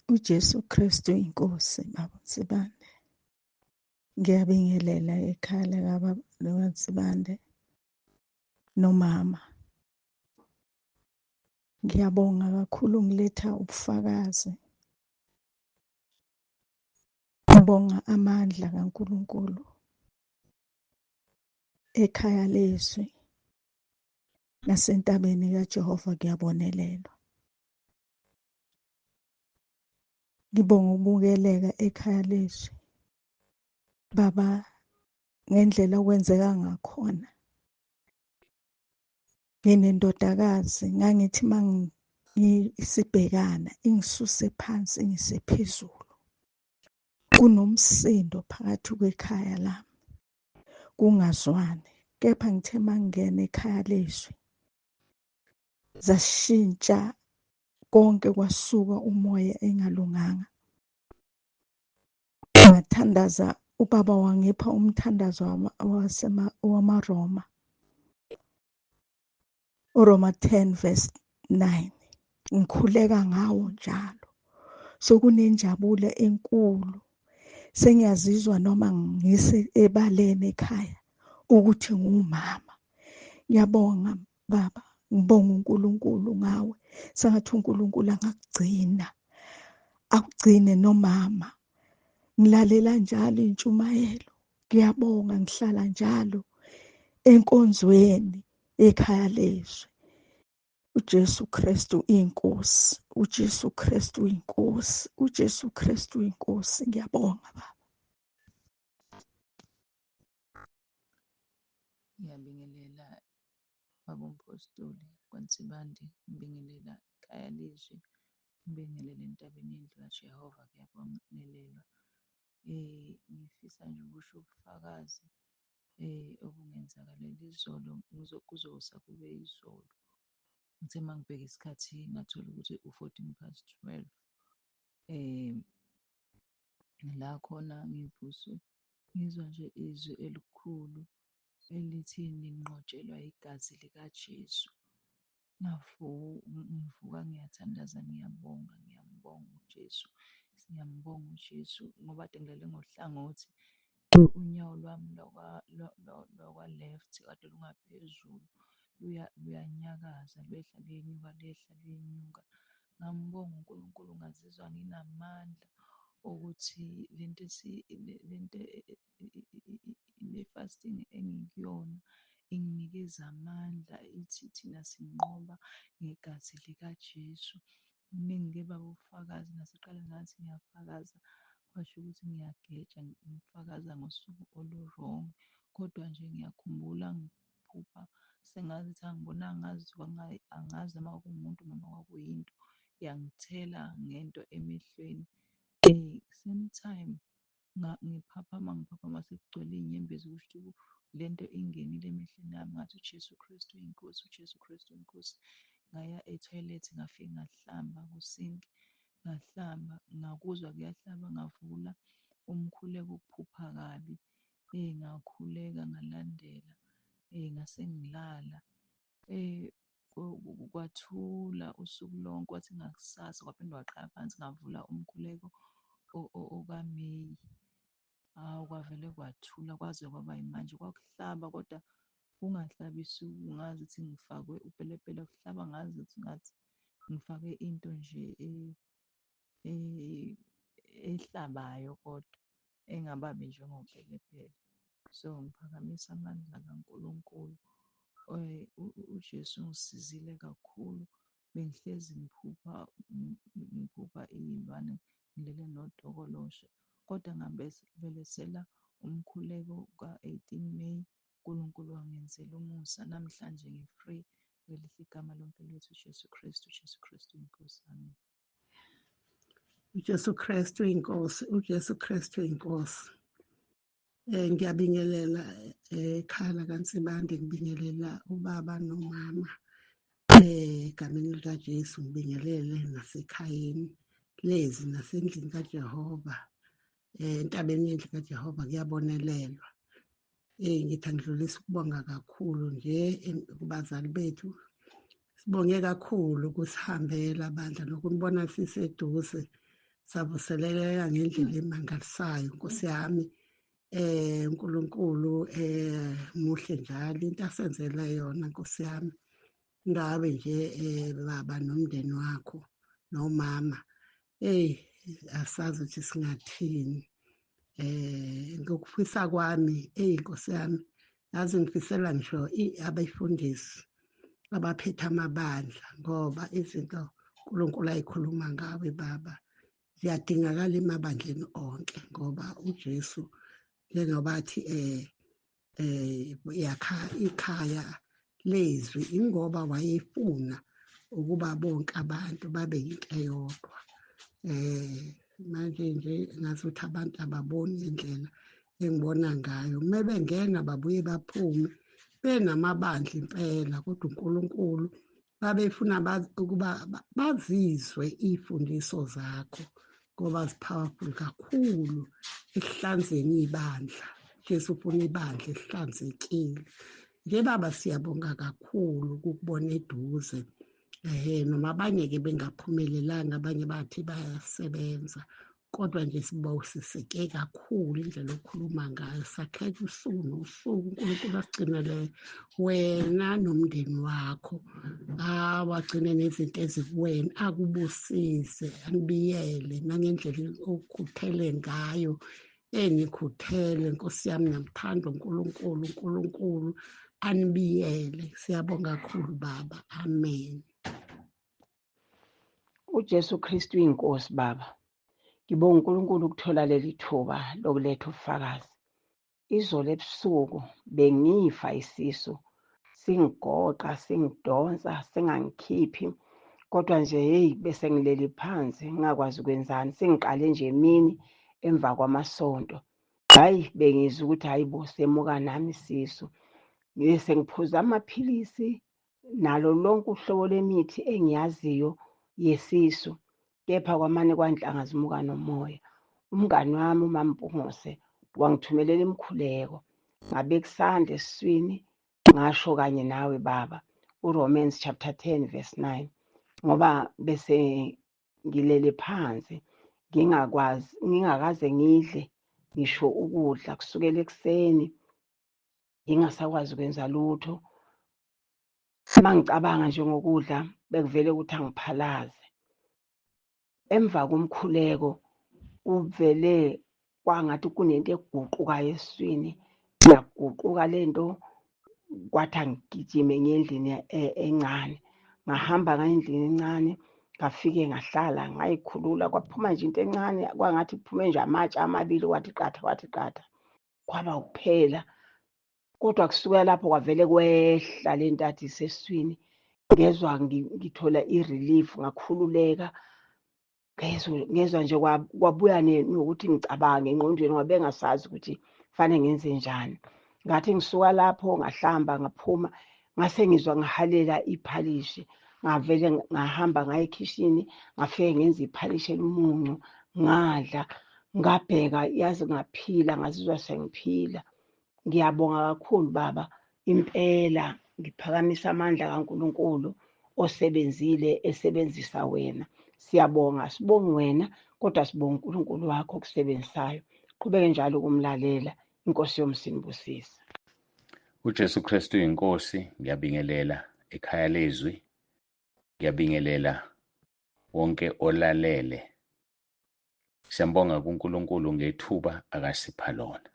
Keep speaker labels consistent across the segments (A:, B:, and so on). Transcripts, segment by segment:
A: UJesu Kristu inkosi baba Nsibande. Ngiyabingelela ekhaya likababa Nsibande nomama. Ngiyabonga kakhulu ngiletha ubufakazi. Ngibonga amandla kaNkulunkulu ekhaya lezwi nasentabeni kaJehova kuyabonelelwa. Ngibonga ukubukeleka ekhaya lezwi. Baba ngendlela okwenzeka ngakhona. Nginendodakazi ngangithi mangisibhekana ingisuse phansi ingise phezulu. Kunomsindo phakathi kwekhaya lami. Kungazwani. Kepha ngithe mangingena ekhaya lezwi zashintsha konke kwasuka umoya engalunganga. Ngathandaza ubaba wangipha umthandazo wamaRoma. uRoma 10 verse 9 ngikhuleka ngawo njalo sokunenjabulo enkulu sengiyazizwa noma ngise ebaleni ekhaya ukuthi ngumama ngiyabonga baba ngibonga uNkulunkulu ngawe sengathi uNkulunkulu angakugcina akugcine nomama ngilalela njalo intshumayelo ngiyabonga ngihlala njalo enkonzweni ekhaya lezwi uJesu Kristu inkosi uJesu Kristu inkosi uJesu Kristu inkosi ngiyabonga baba.
B: Ngiyabingelela baba uMphostoli kwaNsibande, ngibingelela ikhaya lezwi, ngibingelele entabeni yendlu kaJehova kuyabongelelwa. Ngifisa nje ukusho ubufakazi obungenzakalela izolo kuzosa kube izolo. Ngithe uma ngibheka isikhathi ngathola ukuthi u-14 past 12. La khona ngivuswe ngizwa nje izwi elikhulu elithi ninqotshelwa igazi likaJesu. Ngivuka ngiyathandaza ngiyabonga, ngiyambonga uJesu, ngiyambonga uJesu ngoba kade ngilale ngohlangothi unyawo lwami lwakwa-left kade lungaphezulu luyanyakaza lwehla luyenyuka, lwehla luyenyuka. Ngambonga uNkulunkulu ngazizwa nginamandla ukuthi lento lento le-fasting engikuyona inginikeza amandla ithi thina sinqoba ngegazi likaJesu. Kuningi-ke baba ubufakazi ngaseqale ngathi ngiyafakaza kwasho ukuthi ngiyageja ngifakaza ngosuku olu-wrong. Kodwa nje ngiyakhumbula ngiphupha sengazuthi angibonanga ngazuthi angazi noma kwakuwumuntu noma kwakuyinto yangithela ngento emehlweni. Same time ngiphaphama ngiphaphama sekugcwele iy'nyembezi kusho ukuthi le nto ingenile emehlweni ami ngathi uJesu Kristu uyinkosi, uJesu Kristu uyinkosi. Ngaya ethoyilethi ngafike ngahlamba kusinki ngahlamba ngakuzwa kuyahlaba ngavula umkhuleko ukuphupha kabi. Ngakhuleka ngalandela ngase ngilala. Kwathula usuku lonke kwathi ngakusasa kwaphinde kwaqala phansi ngavula umkhuleko okaMeyi. Hawu kwavele kwathula kwaze kwaba yimanje kwakuhlaba kodwa kungahlabisi ngazuthi ngifakwe upelepele kuhlaba ngazuthi ngathi ngifake into nje ehlabayo kodwa engababi njengopelepele. So ngiphakamisa amandla kaNkulunkulu. UJesu ungisizile kakhulu. Bengihlezi ngiphupha ngiphupha iy'lwane ngilele notokoloshe kodwa ngabelesela umkhuleko ka-18 May uNkulunkulu wangenzela umusa namhlanje ngi-free ngelihle igama lomfeli wethu uJesu Kristu uJesu Kristu inkosi amen.
C: uJesu Kristu inkosi uJesu Kristu inkosi. Ngiyabingelela ekhaya lakaNsibande ngibingelela ubaba nomama egameni likaJesu ngibingelele nasekhayeni lezi nasendlini kaJehova entabeni yendlu kaJehova kuyabonelelwa. Ngithi angidlulise ukubonga kakhulu nje kubazali bethu. Sibonge kakhulu ukusihambela bandla nokunibona siseduze. Savuseleleka ngendlela emangalisayo Nkosi yami. uNkulunkulu muhle njalo into asenzela yona Nkosi yami. Ngabe nje baba nomndeni wakho nomama, hey asazi ukuthi singathini. Ngokufisa kwami, hey Nkosi yami, yazi ngifisela ngisho abefundisi abaphethe amabandla, ngoba izinto uNkulunkulu ayikhuluma ngawe baba ziyadingakala emabandleni onke, ngoba uJesu njengoba athi yakha ikhaya lezwi, ingoba wayefuna ukuba bonke abantu babe yinto eyodwa. Manje nje ngazuthi abantu ababoni indlela engibona ngayo, uma bengena babuye baphume benamabandla impela, kodwa uNkulunkulu babefuna ukuba bazizwe iy'fundiso zakho ngoba zi-powerful kakhulu ekuhlanzeni ibandla. Jesu ufuna ibandla elihlanzekile. Nje baba siyabonga kakhulu ukukubona eduze. Noma abanye-ke bengaphumelelanga, abanye bathi bayasebenza, kodwa nje sibawusiseke kakhulu indlela okhuluma ngayo. Sakheka usuku nosuku, uNkulunkulu asigcinele wena nomndeni wakho, awagcine nezinto ezikuwena, akubusise, anibiyele nangendlela okhuthele ngayo. Enikhuthele Nkosi yami, namthanda uNkulunkulu, uNkulunkulu anibiyele. Siyabonga kakhulu baba, amen.
D: uJesu Kristu inkosi baba. Ngibonga uNkulunkulu ukuthola leli thuba lokuletha ubufakazi. Izolo ebusuku bengifa isisu, singigoqa, singidonsa, singangikhiphi, kodwa nje hey bese ngileli phansi ngingakwazi ukwenzani. Singiqale nje emini emva kwamasonto. Hayi bengizwa ukuthi hayi bo semuka nami isisu. Ngise ngiphuza amaphilisi nalo lonke uhlobo lwemithi engiyaziyo yesisu, kepha kwamane kwanhlanga zimuka nomoya. Umngani wami uMampungose wangithumelela imikhuleko, ngabeka isandla esiswini, ngasho kanye nawe baba uRomans chapter 10 verse 9, ngoba bese ngilele phansi ngingakwazi, ngingakaze ngidle ngisho ukudla kusukela ekuseni, ngingasakwazi ukwenza lutho. Mangicabanga nje ngokudla bekuvele ukuthi angiphalaze. Emva komkhuleko kuvele kwangathi kunento eguqukayo esiswini, yaguquka lento, kwathi angigijime ngiye endlini encane. Ngahamba ngaya endlini encane, ngafike ngahlala ngayikhulula, kwaphuma nje into encane, kwangathi kuphume nje amatshe amabili, kwathi qatha kwathi qatha, kwaba ukuphela. Kodwa kusuka lapho kwavele kwehla le ntathi isesiswini, ngezwa ngithola i-relief, ngakhululeka. Ngezwa nje kwabuya nokuthi ngicabange engqondweni, ngoba bengasazi ukuthi fanele ngenze njani. Ngathi ngisuka lapho ngahlamba ngaphuma, ngase ngizwa ngihalela iphalishi, ngavele ngahamba ngaya ekhishini, ngafike ngenza iphalishi elimuncu, ngadla, ngabheka, yazi ngaphila, ngazizwa sengiphila. Ngiyabonga kakhulu baba, impela ngiphakamisa amandla kaNkulunkulu osebenzile esebenzisa wena. Siyabonga, sibonge wena, kodwa sibonga uNkulunkulu wakho okusebenzisayo. Qhubeke njalo ukumlalela, inkosi yomsinibusise.
E: uJesu Kristu inkosi. Ngiyabingelela ekhaya lezwi, ngiyabingelela wonke olalele. Siyambonga kuNkulunkulu ngethuba akasipha lona.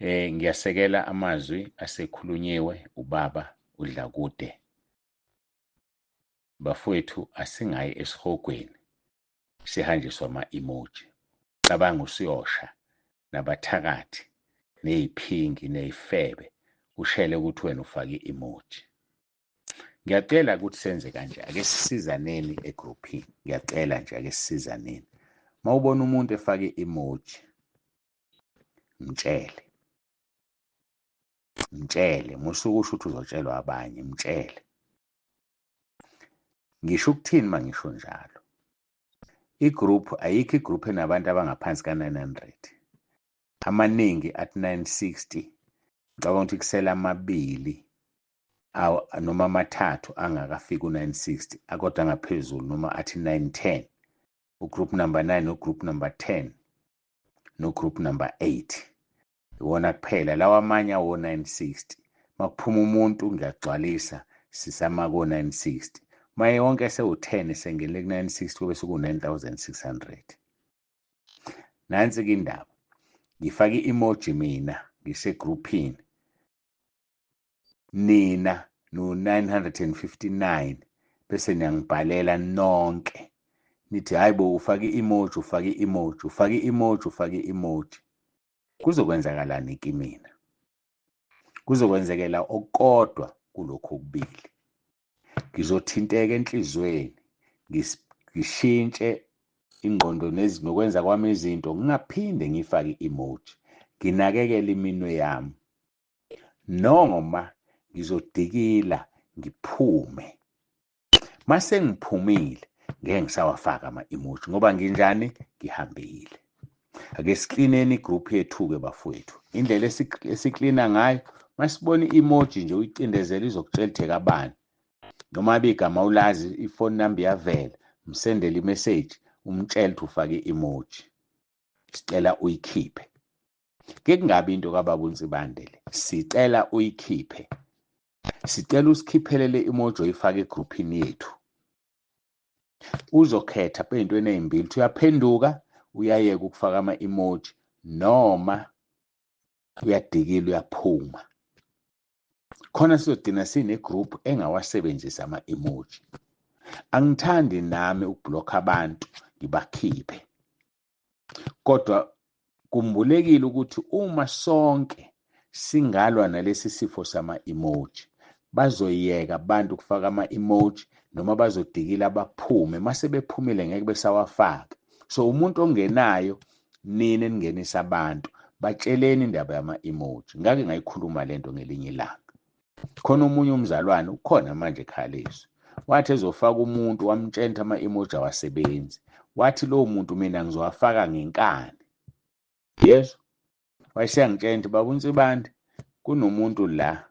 E: Ngiyasekela amazwi asekhulunyiwe ubaba uDlakude. Bafowethu, asingayi esihogweni sihanjiswa ama-emoji. Cabanga usuyosha nabathakathi ney'phingi ney'febe, ushele ukuthi wena ufake i-emoji. Ngiyacela ukuthi senze kanje, ake sisizaneni egroupini. Ngiyacela nje ake sisizaneni. Mawubona umuntu efake i-emoji, mtshele, mtshele, musuke usho ukuthi uzotshelwa abanye, mtshele. Ngisho ukuthini mangisho njalo? I-group ayikho, i-group enabantu abangaphansi ka-900, amaningi athi 960. Ngicabanga ukuthi kusele amabili noma amathathu angakafiki u-960, kodwa angaphezulu noma athi 910. Ugroup number 9, ugroup number 10 no-group number 8 iwona kuphela. Lawa amanye awo-960, makuphuma umuntu ngiyagcwalisa, sisama ko-960. Maye wonke sewu-10 sengenele ku-960, kube seku-9600. Nansi-ke indaba, ngifake i-emoji mina ngisegruphini, nina no-959, bese niyangibhalela nonke nithi, "Hayi bo, ufake i-emoji, ufake i-emoji, ufake i-emoji, ufake i-emoji." Kuzokwenzakalani kimina? Kuzokwenzekela okukodwa kulokhu okubili: ngizothinteka enhliziyweni, ngishintshe ingqondo nokwenza kwami izinto, ngingaphinde ngifake i-emoji, nginakekele iminwe yami, noma ngizodikila ngiphume. Mase ngiphumile, ngeke ngisawafaka ama-emoji ngoba nginjani? Ngihambile. Ake siklineni igroup yethu-ke bafowethu. Indlela esiklina ngayo, masibona i-emoji nje, uyicindezela, izokutshela ukuthi kabani, noma abe igama ulazi, ifoni number iyavela, msendele imeseji, umtshele ukuthi ufake i-emoji, sicela uyikhiphe. Ke kungabi into kababa uNsibande le, sicela uyikhiphe, sicela usikhiphele le emoji oyifake egruphini yethu. Uzokhetha ey'ntweni ey'mbili, ukuthi uyaphenduka, uyayeka ukufaka ama-emoji, noma uyadikila, uyaphuma. Khona sizogcina sine-group engawasebenzisi ama-emoji. Angithandi nami ukublokha abantu ngibakhiphe, kodwa kumbulekile ukuthi uma sonke singalwa nalesi sifo sama-emoji, bazoyeka abantu ukufaka ama-emoji noma bazodikila baphume. Mase bephumile, ngeke besawafaka. So umuntu ongenayo, nini eningenisa abantu, batsheleni indaba yama-emoji. Ngake ngayikhuluma lento ngelinye ilanga. Khona omunye umzalwane ukhona manje ekhaya, wathi ezofaka umuntu, wamtshela ukuthi ama-emoji awasebenzi. Wathi lowo muntu, "Mina ngizowafaka ngenkani." Yezwa, wayeseyangitshela ukuthi, "Baba uNsibande, kunomuntu la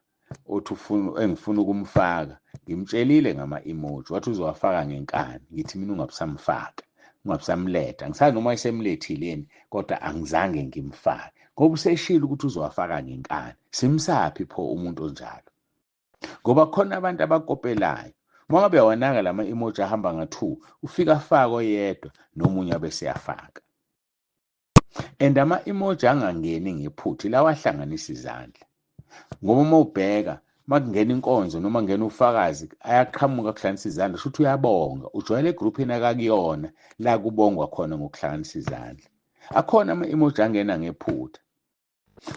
E: othi ufuna engifuna ukumfaka, ngimtshelile ngama-emoji, wathi uzowafaka ngenkani." Ngithi mina, "Ungabusamfaka, ungabusamletha." Ngisazi noma wayesemlethile yini, kodwa angizange ngimfake ngoba useshilo ukuthi uzowafaka ngenkani. Simsaphi pho umuntu onjalo? Ngoba khona abantu abakopelayo. Uma ngabe uyawanaka lama emoji ahamba nga-two, ufika afake oyedwa, nomunye abe seyafaka. And ama-emoji angangeni ngephutha lawa ahlanganisa izandla, ngoba uma ubheka, makungena inkonzo noma kungena ufakazi, ayaqhamuka kuhlanganisa izandla, shuthi uyabonga, ujwayele egruphini akakuyona la kubongwa khona ngokuhlanganisa izandla. Akhona ama-emoji angena ngephutha,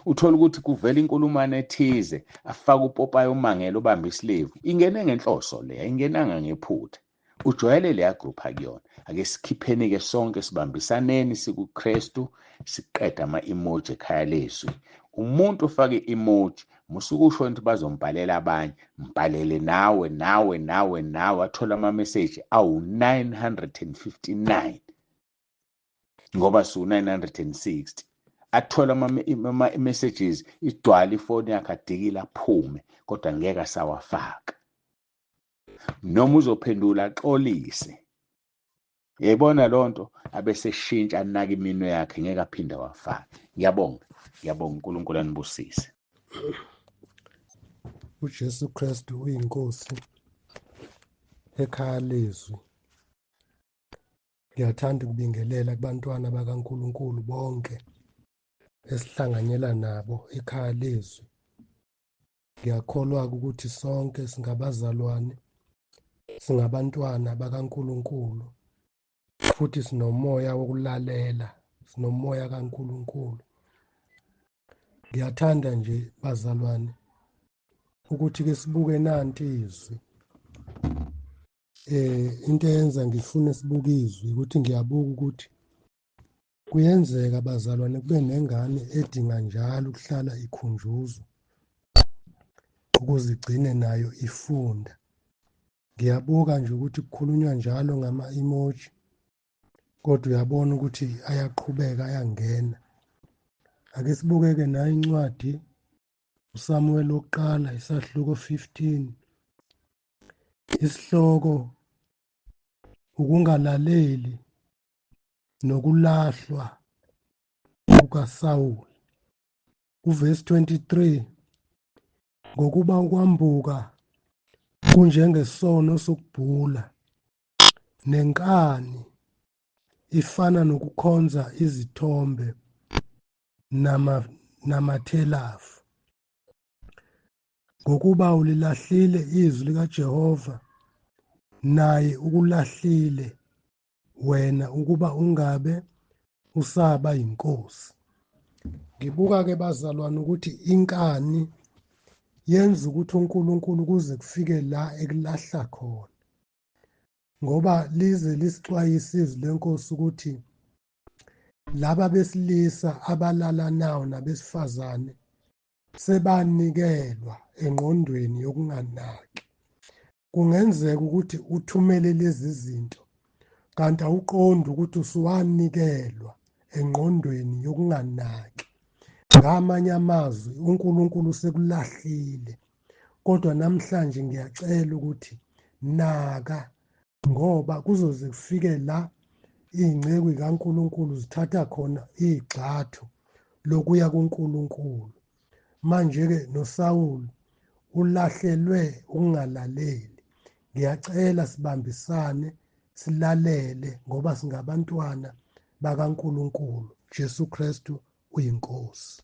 E: uthola ukuthi kuvela inkulumane ethize, afake upopayi omangele obamba isilevu. Ingene ngenhloso leya, ingenanga ngephutha, ujwayele leya group akuyona. Ake sikhipheni-ke sonke, sibambisaneni sikuKristu, siqede ama-emoji ekhaya lezwi. Umuntu ofake i-emoji, musukusho ukuthi bazombhalela abanye, mbhalele nawe, nawe, nawe, nawe, athole ama-message awu-959 ngoba su-960. Athole ama-messages, igcwale ifoni yakhe, adikile aphume, kodwa ngeke asawafaka. Noma uzophendula axolise, yayibona lonto, abese shintsha, anaka iminwe yakhe, ngeke aphinde wafaka. Ngiyabonga, ngiyabonga. uNkulunkulu anibusise.
F: uJesu Kristu uyinkosi ekhaya lezwi. Ngiyathanda ukubingelela kubantwana bakaNkulunkulu bonke esihlanganyela nabo ekhaya lezwi. Ngiyakholwa ukuthi sonke singabazalwane, singabantwana bakaNkulunkulu, futhi sinomoya wokulalela, sinomoya kaNkulunkulu. Ngiyathanda nje bazalwane ukuthi ke sibuke nanti izwi. Into eyenza ngifune sibuke izwi ukuthi ngiyabuka ukuthi kuyenzeka bazalwane kube nengane edinga njalo ukuhlala ikhunjuzwa ukuze igcine nayo ifunda. Ngiyabuka nje ukuthi kukhulunywa njalo ngama-emoji, kodwa uyabona ukuthi ayaqhubeka ayangena. Ake sibukeke nayo incwadi uSamuel wokuqala, isahluko 15, isihloko ukungalaleli. Nokulahlwa kukaSawuli. Kuvesi 23, ngokuba ukwambuka kunjengesono sokubhula, nenkani ifana nokukhonza izithombe namathelafu. Ngokuba ulilahlile izwi likaJehova, naye ukulahlile wena ukuba ungabe usaba yinkosi. Ngibuka-ke bazalwane ukuthi inkani yenza ukuthi uNkulunkulu kuze kufike la ekulahla khona, ngoba lize lisixwayise izwi lenkosi ukuthi laba besilisa abalalanayo nabesifazane sebanikelwa engqondweni yokunganaki. Kungenzeka ukuthi uthumele lezi zinto kanti awuqondi ukuthi usuwanikelwa engqondweni yokunganaki. Ngamanye amazwi uNkulunkulu sekulahlile, kodwa namhlanje ngiyacela ukuthi naka, ngoba kuzoze kufike la iy'nceku zikaNkulunkulu zithatha khona igxathu lokuya kuNkulunkulu. Manje-ke noSawulu ulahlelwe ukungalaleli. Ngiyacela sibambisane silalele, ngoba singabantwana bakaNkulunkulu. Jesu Kristu uyiNkosi.